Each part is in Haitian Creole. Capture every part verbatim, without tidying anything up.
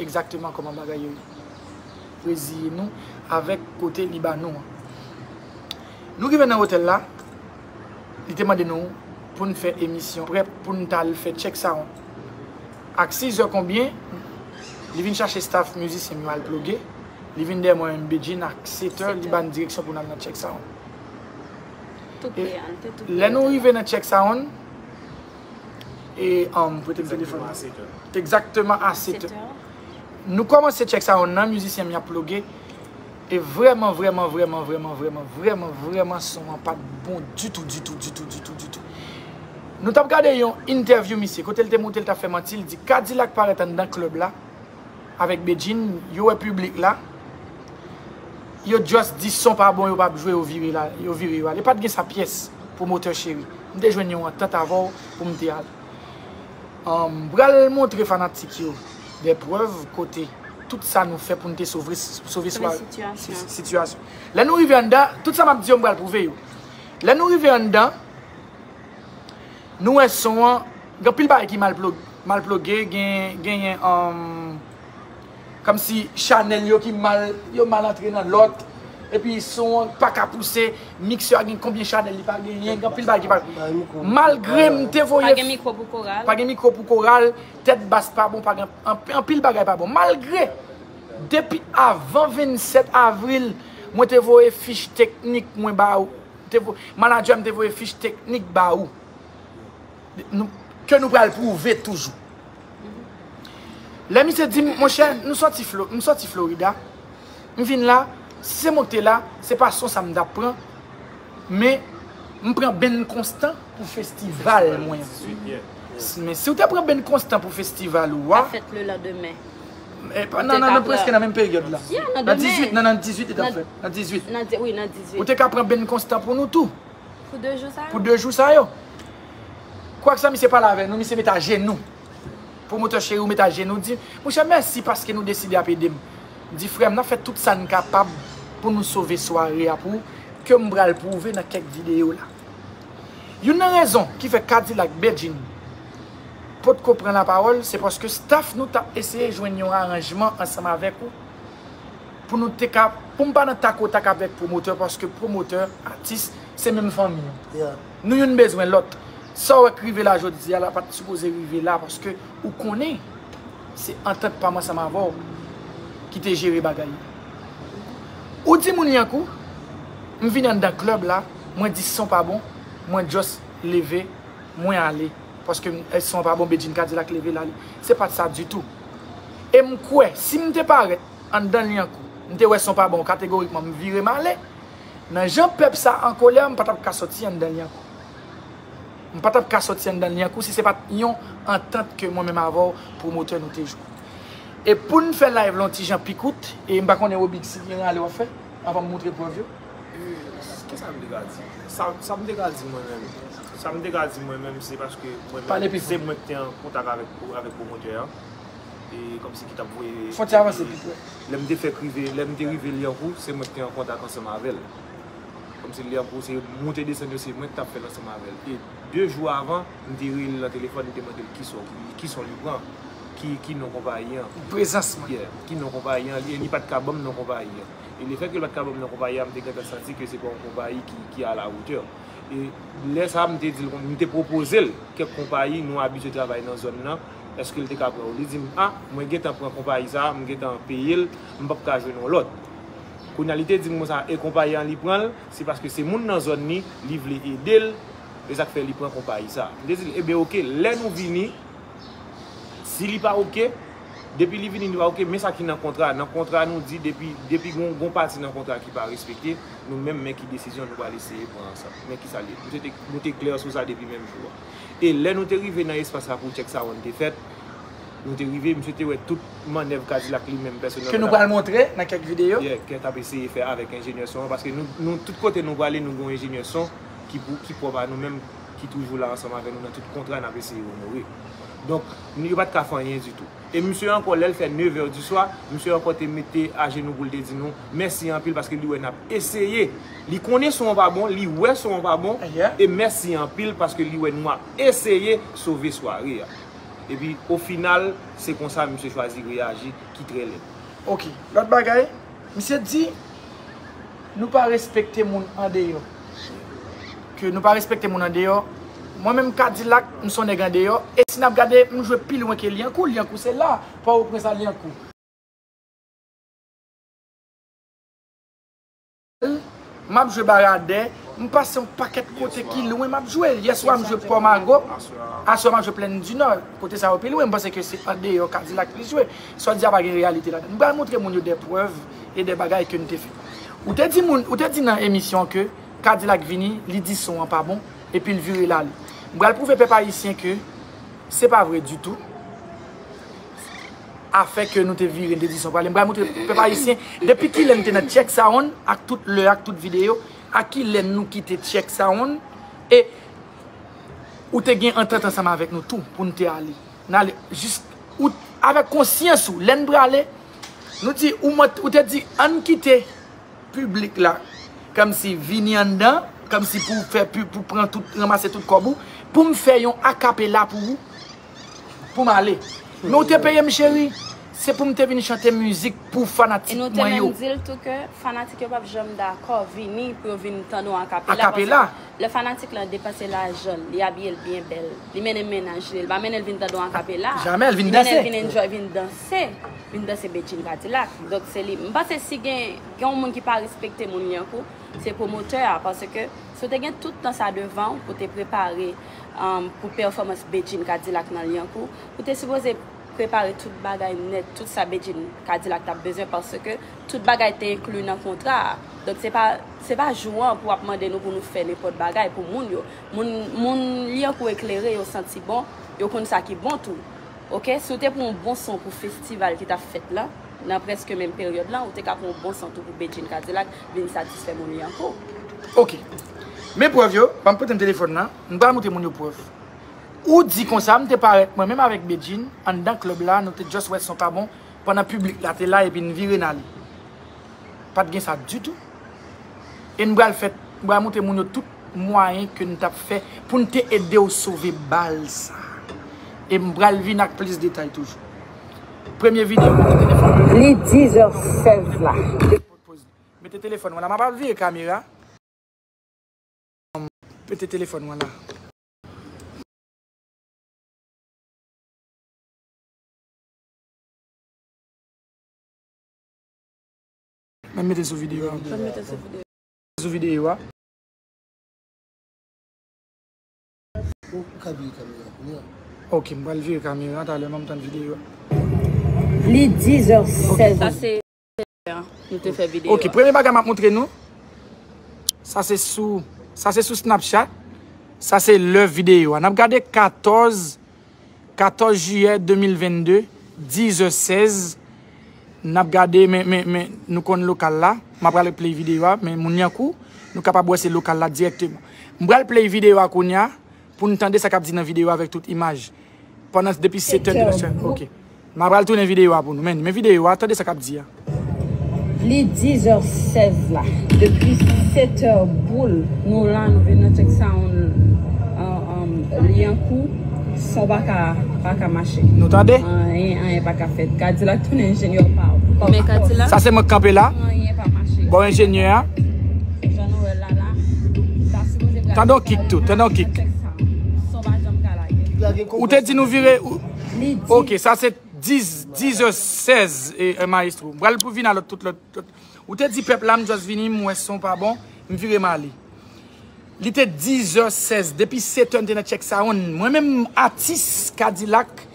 egzakteman kòman bagay yo ye. Reziye nou avèk kote li ba nou an. Nou rive nan otèl la, li te mande nou pou n fè emisyon prè pou n t al fè check sound. Ak sizè konbyen, li vin chache staff mizisyen m yo al ploge. Li vin dèyè mwen menm Bedjine ak setè, li ba n direksyon pou n al nan check sound. Tou pre an, te tou pre. Lè nou rive nan check sound, e um, prete m telefòn. Egzakteman a setè. Nou kòmanse check sound nan, mizisyen m y ap ploge. E vrèman, vrèman, vrèman, vrèman, vrèman, vrèman, vrèman, son an pa t bon ditou, ditou, ditou, ditou, ditou. Nou t ap gade yon entèvyou misye, kote l te montre l t ap fè manti, l di Kadilak parèt anndan klèb la avèk Bedjine, yo wè piblik la, yo just di son pa bon, yo p ap jwe, yo vire la, yo vire yo ale. Pa t gen sa pyès, pwomotè cheri. M te jwenn yon antant avè w pou m te al. Um, m pral montre fanatik yo de prèv kote tout sa nou fè pou n te sove, sove swa- sitiyasyon. Si- sitiyasyon. Lè nou rive anndan, tout sa m ap di yo, m pral pwouve yo. Lè nou rive anndan, nou wè son an, gen anpil bagay ki mal plo- mal ploge, gen, genyen um, kòmsi chanèl yo ki mal, yo mal antre nan lòt. Epi son an pa ka pouse, miksè a gen konbyen chanèl li pa genyen, gen anpil bagay ki pa. Malgre m te voye. Pa gen mikwo pou koral. Pa gen mikwo pou koral, tèt bas pa bon, pa gen anp- anpil bagay pa bon. Malgre, depi avan vennsèt avril, mwen te voye fich teknik mwen ba ou. Te vo- Manadjè m te voye fich teknik ba ou. Nou, ke nou pral pwouve toujou. Lè misye di m, monchè, nou sòti Flo- m sòti Florida, m vin la, si se mwen ki te la, se pa son sa m t ap pran, men m pran Ben Constant pou festival mwen an. Men si w te pran Ben Constant pou festival ou a, Fèt le lendemain. e, pa- nan, nan, nan, prèske nan menm peryòd la. Yeah, nan Nan demen. dizuit, nan, nan dizuit li t ap Nan- fèt. Nan dizuit. Nan di- wi, nan dizuit. Ou te ka pran Ben Constant pou nou tou. Pou de jou sa yo? Pou de jou sa yo. Kwak sa misye pale avè nou, misye met ajenou. Pwomotè cheri ou met ajenou, di, monchè, mèsi paske nou deside ap ede m. M di, frè m, n ap fè tout sa n kapab pou nou sove sware a pou ou, ke m pral pwouve nan kèk videyo la. Youn nan rezon ki fè Kadilak Bedjine potko pran lapawòl, se paske staff nou t ap eseye jwenn yon aranjman ansanm avèk ou pou nou te ka, pou m pa nan tak o tak avèk pwomotè, paske pwomotè, atis, se menm fanmi an. Nou youn bezwen lòt. Sa w wè k rive la jodi a la pa t sipoze rive la, paske ou konnen se antant pa m ansanm avè w ki te jere bagay yo. Ou di moun Lyankou, m vin anndan klèb la, mwen di son pa bon, mwen just leve, mwen ale. Paske m- son pa bon, Bedjine Kadilak leve l ale. Se pa t sa ditou. E m kwè, si m te parèt anndan Lyankou, m te wè son pa bon, kategorikman, m vire m ale. Nan jan pèp sa an kolè, m pa t ap ka sòti anndan Lyankou. M pa t ap ka sòti anndan Lyankou si se pa t yon antant ke mwen menm avè w, pwomotè, nou te jwenn. E pou n fè live la yon ti jan pi kout, e m pa konnen Obig si gen rale w ap fè, anvan m montre prèv yo. Kisa m te ka di? Sa, sa m te ka di mwen menm, sa m te ka di mwen menm, se paske mwen Pale menm, pi se fò. Mwen ki te an kontak avèk, avèk pwomotè a. E kòmsi ki t ap voye. Fò ti avanse pi pre. Lè m te fèk rive, lè m te rive Lyankou, se mwen ki te an kontak ansanm avè l. Kòmsi Lyankou, se moute desann yo, se mwen ki t ap fè l ansanm avè l. E de jou avan, m te rele l nan telefòn, m te mande l ki son, ki, ki son li pran, ki, ki non konpayi an. Prezans mwen. Yeah, ki non konpayi an, e li pa t ka ban m non konpayi an. E lefètke l pa t ka ban m non konpayi an, m te gentan santi ke se pa yon konpayi ki, ki a la wotè. E lè sa a, m te di l, m te pwopoze l kèk konpayi nou abitye travay nan zòn nan, èske l te ka pran yo. Li di m, a, mwen gentan pran konpayi sa a, m gentan peye l, m p ap ka jwenn yon lòt. Kounye a, li te di m konsa, e konpayi an li pran l, se paske se moun nan zòn li, li vle ede l, e sa k fè li pran konpayi sa a. M te di l, ebyen oke, lè nou vini, si li pa oke, depi li vini li pa oke, men sa ki nan kontra. Nan kontra nou di depi, depi gon, gon pati nan kontra ki pa respekte, nou menm men ki desizyon nou pral eseye pran ansanm. Men kisa l ye. Nou te, nou te klè sou sa depi menm jou a. E lè nou te rive nan espas la pou check sound te fèt, nou te rive, misye te wè tout mannèv Kadilak li menm pèsonèl. Ke nou pral montre nan kèk videyo. Yeah, ke t ap eseye fè avèk enjenyè son an, paske nou, nou tout kote nou prale, nou gon enjenyè son ki pou, ki pwòp a nou menm, ki toujou la ansanm avè nou nan tout kontra n ap eseye onore. Donk, nou, yo pa t ka fè anyen ditou. E misye ankò, lè l fè nevè di swa, misye ankò te mete ajenou pou l te di nou mèsi anpil paske li wè n ap eseye. Li konnen son an pa bon, li wè son an pa bon, Yeah. e mèsi anpil paske li wè nou ap eseye sove sware a. Epi, o final, se konsa misye chwazi reyaji, ki trè lèd. Ok. Lòt bagay, misye di, nou pa respekte moun andeyò. Ke nou pa respekte moun andeyò. Mwen menm Kadilak, m se yon nèg andeyò. E si n ap gade, m jwe pi lwen ke Lyankou. Lyankou se la. Pòtoprens a Lyankou. M ap jwe Baradè, m pase yon pakèt kote ki lwen m ap jwe. Yèswa m jwe Pòmago, aswè m ap jwe Plèn di Nò. Kote sa yo pi lwen, m panse ke se andeyò Kadilak li jwe. Sa w di a pa gen reyalite ladan. M pral montre moun yo de prèv e de bagay ke n te fè. Ou te di moun, ou te di nan emisyon ke Kadilak vini, li di son an pa bon, epi l vire l ale. M pral pwouve pèp ayisyen ke se pa vre ditou. Afè ke nou te vire, n te di son prale. M pral montre pèp ayisyen, depi kilè n te nan Check Sound, ak tout lè, ak tout videyo, a kilè nou kite Check Sound, e ou te gen antant ansanm avèk nou tou, pou n te ale. N ale, jis, ou, avèk konsyans ou, lè n prale, nou di, ou, mwen, ou te di, ann kite piblik la, kòmsi vini anndan, kòmsi pou fè pib, pou pran tout, ranmase tout kòb ou, pou m fè yon akapela pou ou, pou m ale. Men ou te peye m, cheri, se pou m te vin chante mizik pou fanatik mwen yo. E nou te menm di l tou ke fanatik yo p ap janm dakò vini pou yo vin tande yon akapela. Akapela. Lè fanatik lan depanse lajan l, li abiye l byen bèl, li mennen mennaj li, li pa mennen l vin tande yon akapela. Jamè, l vin danse. Li mennen l vin enjoy, vin danse, vin danse Bedjine Kadilak. Donk se li. M panse si gen, gen yon moun ki pa respekte moun Lyankou, se pwomotè a, paske si w te gen tout tan sa devan w pou te prepare, um, pou pèfòmans Bedjine Kadilak nan Lyankou, ou te sipoze prepare tout bagay nèt, tout sa Bedjine Kadilak t ap bezwen, paske tout bagay te enkli nan kontra a. Donk, se pa, se pa jou an pou w ap mande nou pou nou fè nenpòt bagay pou moun yo. Moun, moun Lyankou eklere, yo santi bon, yo konn sa ki bon tou. Oke, si w te pran yon bon son pou festival ki t ap fèt la, nan prèske menm peryòd la, ou te ka pran yon bon son tou pou Bedjine Kadilak vin satisfè moun Lyankou. Oke. Men prèv yo, ban m pote m telefòn nan, m pral montre moun yo prèv. Ou di konsa, m te parèt mwen menm avèk Bedjine, anndan klèb la, nou te just wè son pa bon, pandan piblik la te la epi n vire n ale. Pa t gen sa ditou. E n pral fè, n pral montre moun yo tout mwayen ke n t ap fè pou n te ede w sove bal sa. E m pral vin ak plis detay toujou. Premye videyo, mete telefòn. Li diz è sèz la. Mete telefòn mwen la, m ap al vire kamera. Mete telefòn mwen la. Mwen mete sou videyo a. Mwen mete sou videyo. Sou videyo a. Ou ka vire kamera kounye a. Ok, m pral vire kamera talè, m ap tann videyo a. Li diz è sèz. Sa se nou te fè videyo a. Ok, premye bagay m ap montre nou. Sa se sou, sa se sou Snapchat. Sa se lè videyo a. N ap gade katòz, katòz jiyè de mil venn de, diz è sèz. N ap gade, men, men, men, nou konn lokal la. M ap pral play videyo a, men moun Lyankou, nou kapab wè se lokal la dirèkteman. M pral play videyo a kounye a, pou n tande sa k ap di nan videyo a avèk tout imaj. Pandan depi sèt è, sèt è, ok. M a pral tounen videyo a pou nou. Men, men videyo a, tande sa k ap di a. Li diz è sèz la. Depi sèt è boul, nou la, nou vin nan Check Sound, an, an, Lyankou, son pa ka, pa ka mache. Nou tande? Anyen, anyen pa ka fèt. Kadilak tounen enjenyè pa, pa. Men Kadilak. Sa se mwen k kanpe la. Anyen pa mache. Bon, enjenyè a. Jan nou wè la, la. Tande yon kik tou, tande yon kik. Ou te di nou vire. Ou, ok, sa se diz, diz è sèz, e, e, maestro. M pral pou vin a lòt, tout lòt, tout. Ou te di pèp la, m just vini, m wè son pa bon, m vire m ale. Li te diz è sèz, depi sèt è n te nan Check Sound. Mwen menm, atis Kadilak,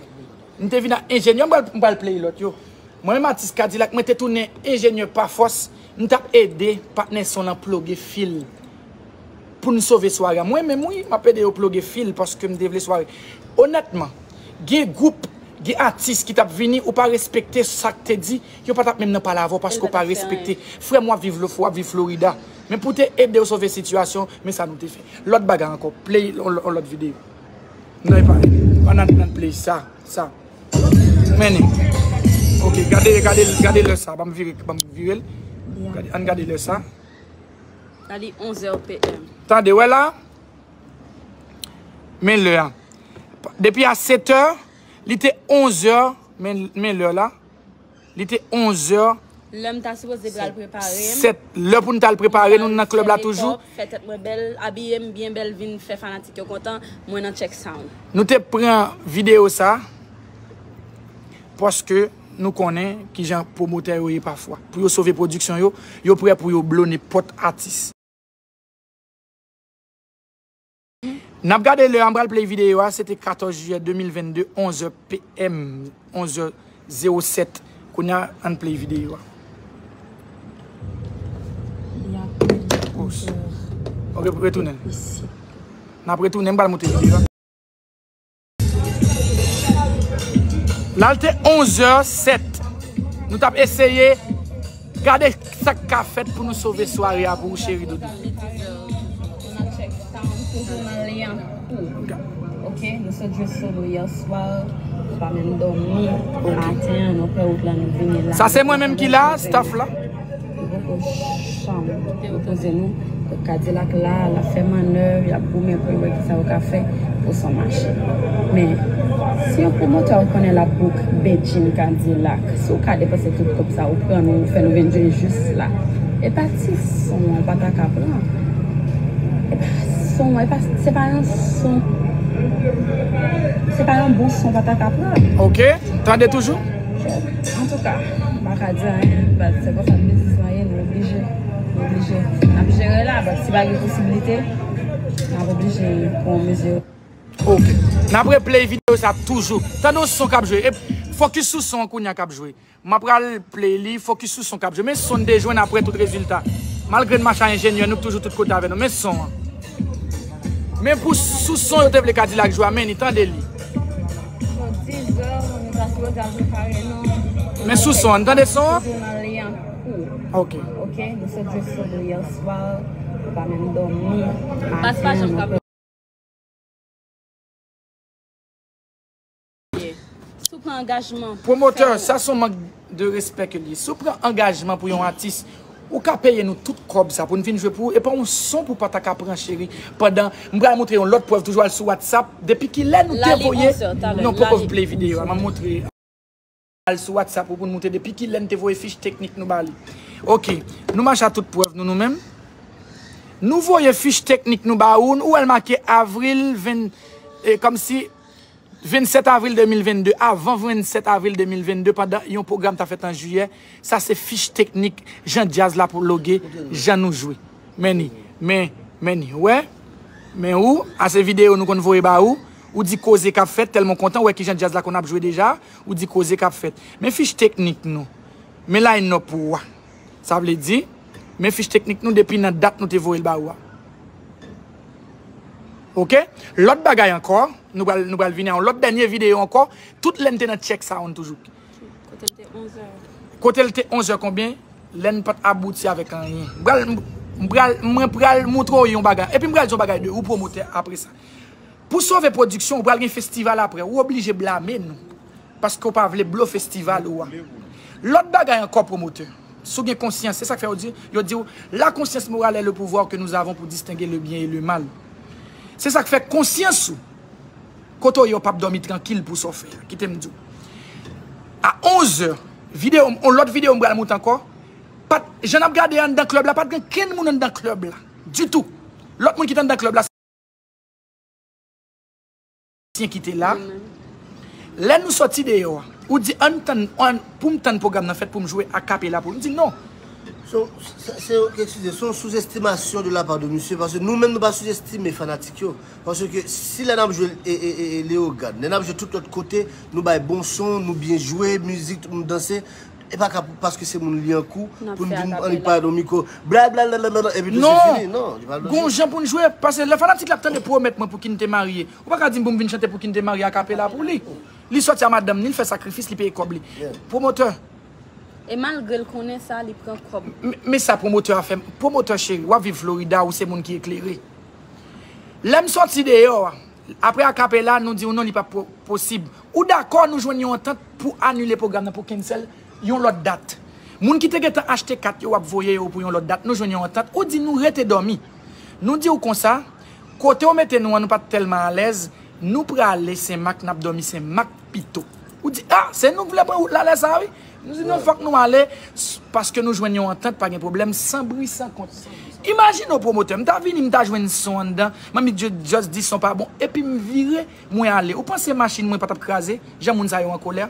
m te vin ak enjenyè, m pral, m pral play lòt yo. Mwen menm atis Kadilak, mwen te tounen enjenyè pa fòs, m t ap ede patnè son lan ploge fil pou n sove sware a. Mwen menm wi, m ap ede yo ploge fil paske m te vle sware. Onètman, gen gwoup, gen atis ki t ap vini, ou pa respekte sa k te di, yo pa t ap menm nan pale avè w paske w pa respekte. Frè m, w ap viv lo, w ap viv Florida. Men pou te ede yo sove sitiyasyon, men sa nou te fè. Lòt bagay ankò, play on, on lòt videyo. Non, e pa, ann, ann, ann play sa, sa. Mennen. Ok, gade, gade, gade lè sa. Ban m vire, ban m vire l. Gade, ann gade lè sa. Sa li onz è p m. Tande, wè la? Men lè a. Depi a sèt è, Li te onzè, men, men lè la. Li te onzè. Lè m ta sipoze pral prepare m. Sèt, lè pou n t al prepare nou nan klèb la toujou. Fè tèt mwen bèl, abiye m byen bèl, vin fè fanatik yo kontan. Mwen nan Check Sound. Nou te pran videyo sa, paske nou konnen kijan pwomotè yo ye pafwa. Pou yo sove pwodiksyon yo, yo prè pou yo blo nenpòt atis. N ap gade lè a, m pral play videyo a, se te katòz jiyè de mil vennde, onzè p m, onzè zewo sèt. Kounye a, ann play videyo a. Ok, retounen. N ap retounen, m pral monte videyo a. La l te onzè sèt. Nou t ap eseye gade sa k ka fèt pou nou sove sware a pou ou, cheri doudou. Ok, nou sot jwe solo yè swa. Nou pa menm dòmi. Maten an, nou pran wout la, nou vini la. Sa se mwen menm ki la, staff la. Nou poko janm repoze nou. Kadilak la, l ap fè mannèv, y ap goumen pou yo wè kisa yo ka fè pou son mache. Men, si yon pwomotè ou konnen l ap book Bedjine Kadilak, si w ka depanse tout kòb sa, ou pran nou, ou fè nou vin jwe jis la. E pa ti son an, ou pa ta ka pran. E pa son an, e pa, se pa yon son. Se pa yon bon son, ou pa ta ka pran. Ok, tande toujou. Antouka, m pa ka di anyen, but se konsa biznis lan ye, nou oblije. Nou oblije. N ap jere la, but si pa gen posiblite, n ap oblije pran mezi. Ok. N ap replay videyo sa toujou. Tande yon son k ap jwe. E fokis sou son an kounye a k ap jwe. M ap pral play li, fokis sou son k ap jwe. Men son n te jwenn apre tout rezilta. Malgre n mache a enjenyè, nou k toujou tout kote avè nou. Men son an. Men pou sou son yo te vle Kadilak jwe a, men ni tande li. Bon, dizè, nou ta sipoze al prepare nou. Men sou son an, n tande son an? Toujou nan lyen kou. Ok. Ok, nou sot jwe solo yè swa, nou pa menm dòmi. Maten an, nou pran. Si w pran angajman. Pwomotè, sa se yon mank de respè ke l ye. Si w pran angajman pou yon atis, ou ka peye nou tout kòb sa pou n vin jwe pou ou, e pa yon son pou w pa ta ka pran, cheri. Pandan, m pral montre yon lòt prèv, toujou al sou WhatsApp. Depi kilè nou te voye, non, poko play videyo a, m ap montre. Al sou WhatsApp ou pou n montre depi kilè n te voye fich teknik nou ba li. Ok, nou mache a tout prèv nou, nou menm. Nou voye fich teknik nou ba ou, ou wè l make avril ven, e, kòmsi vennsèt avril de mil vennde, avan vennsèt avril de mil vennde, pandan yon pwogram ta fèt an jiyè, sa se fich teknik jan djaz la ploge, jan nou jwe. Men ni, men, men ni, wè? Men ou, a se videyo nou konn voye ba ou, ou di koze k ap fèt, tèlman w kontan, wè kijan djaz la konn ap jwe deja, ou di koze k ap fèt. Men fich teknik nou, men line up ou a. Sa vle di, men fich teknik nou depi nan dat nou te voye l ba ou a. Ok? Lòt bagay ankò, nou pral, nou pral vini a yon lòt dènye videyo ankò, tout lè n te nan Check Sound toujou. Kote l te onzè. Kote l te onzè konbyen? Lè n pa t abouti avèk anyen. M pral, m pral, mwen pral montre w yon bagay. Epi m pral di yon bagay de ou pwomotè apre sa. Pou sove pwodiksyon, ou pral gen festival apre. Ou oblije blame nou. Paske w pa vle blo festival ou a. Lòt bagay ankò, pwomotè. Si w gen konsyans, se sa k fè yo di, yo di w, la conscience morale est le pouvoir que nous avons pour distinguer le bien et le mal. Se sa k fè konsyans ou. Kote w ye, w p ap dòmi trankil pou sa w fè a. Kite m di w. A onzè, videyo, yon lòt videyo m pral monte ankò. Pa t, jan n ap gade anndan klèb la, pa t gen kenn moun anndan klèb la. Ditou. Lòt moun ki te anndan klèb la, se ki te la. Lè nou sòti deyò a, ou di, ann tann, ann, pou m tann pwogram nan fèt pou m jwe akapela pou l. M di, non. Se, se, se, eskize, se yon souzestimasyon de la part de misye, paske nou menm nou pa souzestime fanatik yo. Paske si lè n ap jwe e, e, e, e Leyogàn, lè n ap jwe tout lòt kote, nou bay bon son, nou byen jwe, mizik, tout moun danse, e pa ka pou, paske se moun Lyankou, pou n vin annik pale nan mikwo, bla, bla, bla, bla, bla, epi tou se fini. Non, li pa l bezwen. Gon jan pou n jwe, paske lè fanatik la ap tande pwomèt mwen pou ki n te marye, ou pa ka di m pou m vin chante pou ki n te marye akapela pou li. Li sòti a madanm ni, li fè sakrifis, li peye kòb li. Pwomotè. E malgre l konnen sa, li pran kòb. Men, men sa pwomotè a fè. Pwomotè cheri, w ap viv Florida, ou se moun ki eklere. Lè m sòti deyò a, apre akapela, nou di w non, li p ap po-, posib. Ou dakò nou jwenn yon antant pou anile pwogram nan, pou cancel yon lòt dat. Moun ki te gentan achte kat yo, w ap voye yo pou yon lòt dat, nou jwenn yon antant, ou di nou rete dòmi. Nou di w konsa, kote w mete nou an, nou pa t tèlman alèz, nou prale Senmak, n ap dòmi Senmak, pito. Ou di, ah, se nou k vle pran wout la lè sa a, wi. Nou di, non, fòk nou ale, s- paske nou jwenn yon antant, pa gen pwoblèm, san bri, san kont. Imajine w pwomotè, m ta vini, m ta jwenn son anndan, manmi Dye just di son pa bon, epi m vire, mwen ale. Ou panse machin mwen pa t ap kraze, jan moun sa yo an kolè?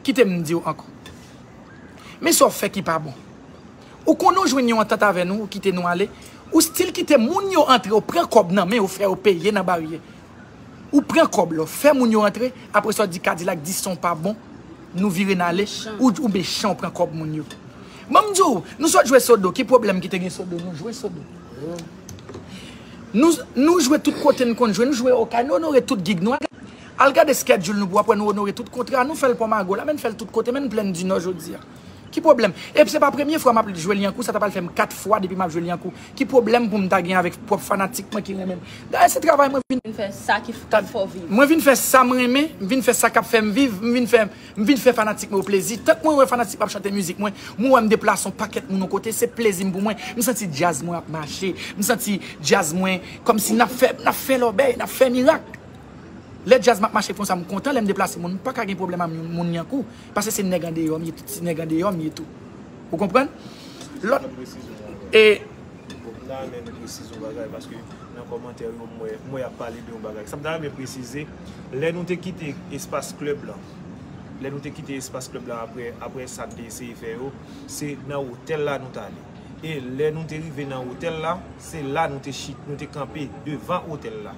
Kite m di w ankò. Men sa w fè ki pa bon. Ou konnen w jwenn yon antant avè nou, ou kite nou ale. Ou still kite moun yo antre, ou pran kòb nan men yo, fè yo peye nan baryè. Ou pran kòb la, w fè moun yo antre, apre sa w di Kadilak di son pa bon, nou vire n ale, ou, ou mechan, w pran kòb moun yo. Ban m di w, nou sot jwe Sodo, ki pwoblèm ki te gen Sodo? Nou jwe Sodo. Nou, nou jwe tout kote n konn jwe, nou jwe Okay, nou onore tout gig nou. Al gade schedule nou pou w ap wè nou onore tout kontra, nou fè l Pòmago la, men n fè l tout kote, men n Plèn di Nò jodi a. Ki pwoblèm? E se pa premye fwa m ap jwe Lyankou, sa ta pral fè m kat fwa depi m ap jwe Lyankou. Ki pwoblèm pou m ta gen avèk pwòp fanatik mwen ki renmen m? Dayè, se travay mwen vin. Vin fè sa ki f- k ap fè w viv. Mwen vin fè sa m renmen, m vin fè sa k ap fè m viv, m vin fè, m vin fè fanatik mwen yo plezi. Tank mwen wè fanatik mwen ap chante mizik mwen, mwen wè m deplase yon pakèt moun yon kote, se plezi m pou mwen. M santi djaz mwen ap mache, m santi djaz mwen, kòmsi n ap fè, n ap fè lòbèy, n ap fè mirak. Lè djaz m ap mache konsa, m kontan, lè m deplase moun, m pa ka gen pwoblèm ak moun, moun Lyankou, paske se nèg andeyò m ye, tout ti nèg andeyò m ye tou. Ou konprann? Lòt, e Bon, m ta renmen nou presize yon bagay, paske nan kòmantè yo, m wè, m wè y ap pale de yon bagay. Sa m ta renmen presize, lè nou te kite espas klèb lan, lè nou te kite espas klèb lan apre, apre sa n te eseye fè yo, se nan otèl la nou t ale. E lè nou te rive nan otèl la, se la nou te chit, nou te kanpe devan otèl la.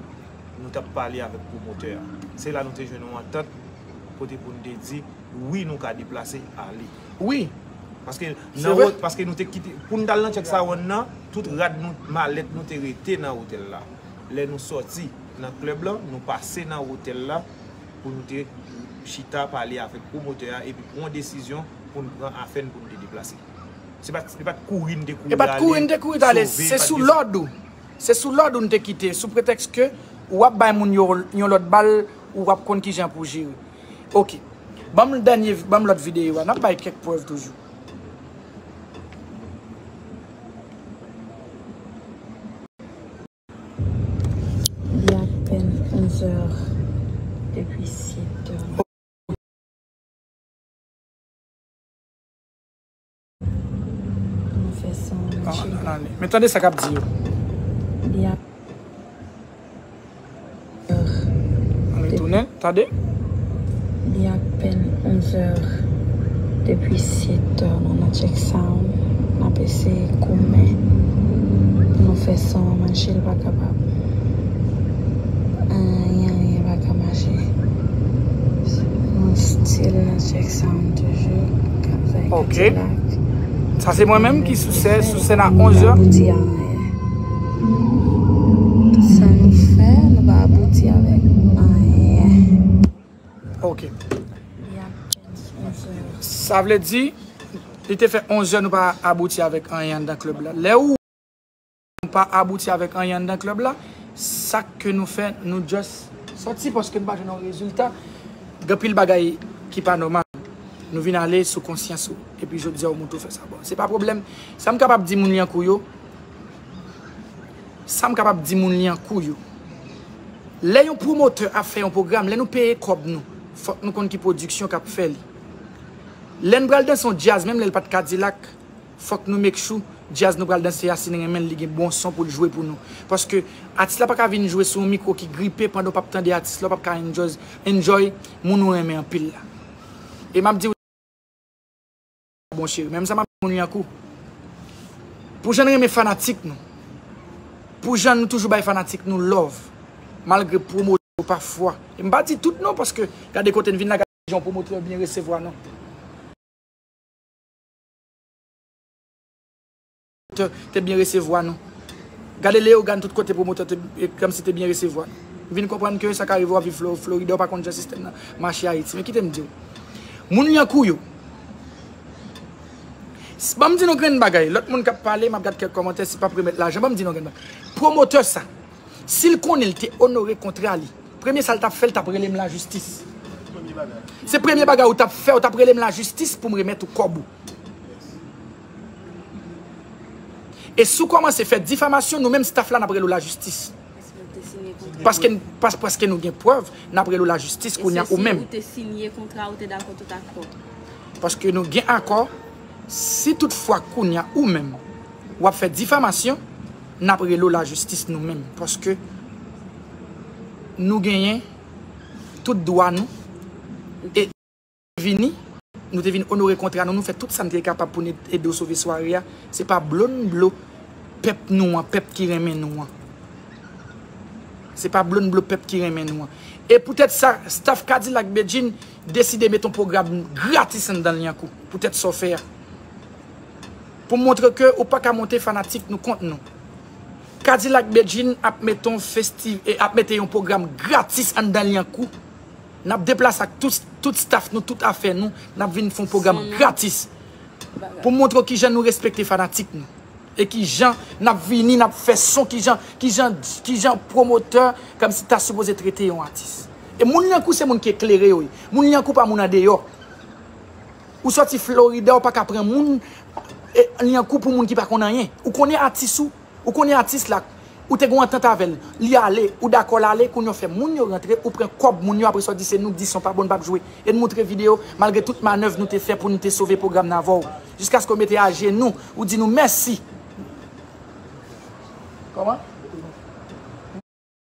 Nou t ap pale avèk pwomotè a. Se la nou te jwenn yon antant kote pou n te di, wi, nou ka deplase ale. Wi. Paske Se nan vre. Ot-, paske nou te kite, pou n t al nan Check Sound nan, tout rad nou, malèt nou te rete nan otèl la. Lè nou sòti nan klèb lan, nou pase nan otèl la pou nou te chita pale avèk pwomotè a epi pran yon desizyon pou n pran afè n pou n te deplase. Se pa t, se pa t kouri n te kouri E pa t kouri n te kouri t ale, sove, se pa t sou gen lòd ou. Se sou lòd ou n te kite, sou pretèks ke w ap bay moun yo yon lòt bal, ou ap konn kijan pou jere. Oke. Ban m dènye, ban m lòt videyo a, n ap bay kèk prèv toujou. Li apèn onzè depi setè. Nou fè son match. Men tande sa k ap di yo. Li ap Ann retounen, tande. Li apèn onzè depi setè, nou nan Check Sound. N ap eseye goumen pou nou fè son an mache, l pa kapab. Anyen, anyen pa ka mache. Nou still nan Check Sound toujou, k ap fè Ok. Kadilak. Sa se mwen menm ki sou sè, sou sèn a onzè. Abouti a anyen. Tout sa nou fè, nou pa abouti avèk anyen. Ok. Sa vle di, li te fè onzè, nou pa abouti avèk anyen anndan klèb la. Lè ou nou pa abouti avèk anyen anndan klèb la, sa ke nou fè, nou just sòti paske nou pa jwenn yon rezilta. Gen anpil bagay ki pa nòmal. Nou vin ale sou konsyans ou. Epi jodi a ou monte ou fè sa. Bon, se pa pwoblèm. Sa m kapab di moun Lyankou yo, sa m kapab di moun Lyankou yo. Lè yon pwomotè ap fè yon pwogram, lè nou peye kòb nou, fòk nou konn ki pwodiksyon k ap fè li. Lè n pral danse yon djaz, menm lè l pa t Kadilak, fòk nou make sure djaz nou pral danse a, si n renmen l, li gen bon son pou l jwe pou nou. Paske atis la pa ka vin jwe sou yon mikwo ki gripe pandan w p ap tande atis la, w p ap ka enjoy, enjoy moun ou renmen anpil la. E m ap di w, bon cheri, menm sa m ap di moun Lyankou. Pou jan n renmen fanatik nou, pou jan nou toujou bay fanatik nou love, malgre pwomotè yo pafwa. E m pa di tout non, paske gade kote n vin la, gade jan pwomotè byen resevwa nou. Te, te byen resevwa nou. Gade Leyogàn tout kote pwomotè te, e, kòmsi te byen resevwa nou. M vin konprann ke sa ka rive w ap viv Flo-, Florida, w pa konn jan sistèm nan mache Ayiti. Men kite m di w. Moun Lyankou yo. S-, ban m di nou grenn bagay. Lòt moun k ap pale, m ap gad kèk kòmantè, si p ap remèt lajan. Ban m di nou grenn bagay. Pwomotè sa, si l konnen l te onore kontra li, premye sa l t ap fè, l t ap rele m lajistis. Se premye bagay ou t ap fè, ou t ap rele m lajistis pou m remèt ou kòb ou. E si w kòmanse fè difamasyon, nou menm staff la, n ap rele w lajistis. Paske, pas, paske nou gen prèv, n ap rele w lajistis kounye a ou menm. Ou te sinye kontra, ou te dakò tout akò. Paske nou gen akò, si toutfwa kounye a ou menm, w ap fè difamasyon, n ap rele w lajistis nou menm. Paske nou genyen tout dwa nou. E vini, nou te vin onore kontra nou, nou fè tout sa n te kapab pou n ede w sove sware a. Se pa blonn blo pèp nou an, pèp ki renmen nou an. Se pa blonn blo pèp ki renmen nou an. E poutèt sa, staff Kadilak Bedjine deside met yon pwogram gratis anndan Lyankou. Poutèt sa w fè a. Pou montre ke ou pa ka monte fanatik nou kont nou. Kadilak Bedjine ap met yon festi, e ap mete yon pwogram gratis anndan Lyankou. N ap deplase ak tout, tout staff nou, tout afè nou, n ap vin fè yon pwogram gratis. Pou montre w kijan nou respekte fanatik nou. E kijan n ap vini, n ap fè son, kijan, kijan, kijan pwomotè, kòmsi ta sipoze trete yon atis. E moun Lyankou se moun ki eklere yo ye. Moun Lyankou pa moun andeyò. Ou sòti Florida, ou pa ka pran moun, e, Lyankou pou moun ki pa konn anyen. Ou konnen atis ou, ou konnen atis la, ou te gen yon antant avè l, li ale, ou dakò l ale, kounye a w fè moun yo rantre, ou pran kòb moun yo, apre sa w di se nou k di son pa bon, n p ap jwe. E n moutre videyo, malgre tout manèv nou te fè pou n te sove pwogram nan avè w. Jiskaske w mete ajenou, ou di nou mèsi. Kòman?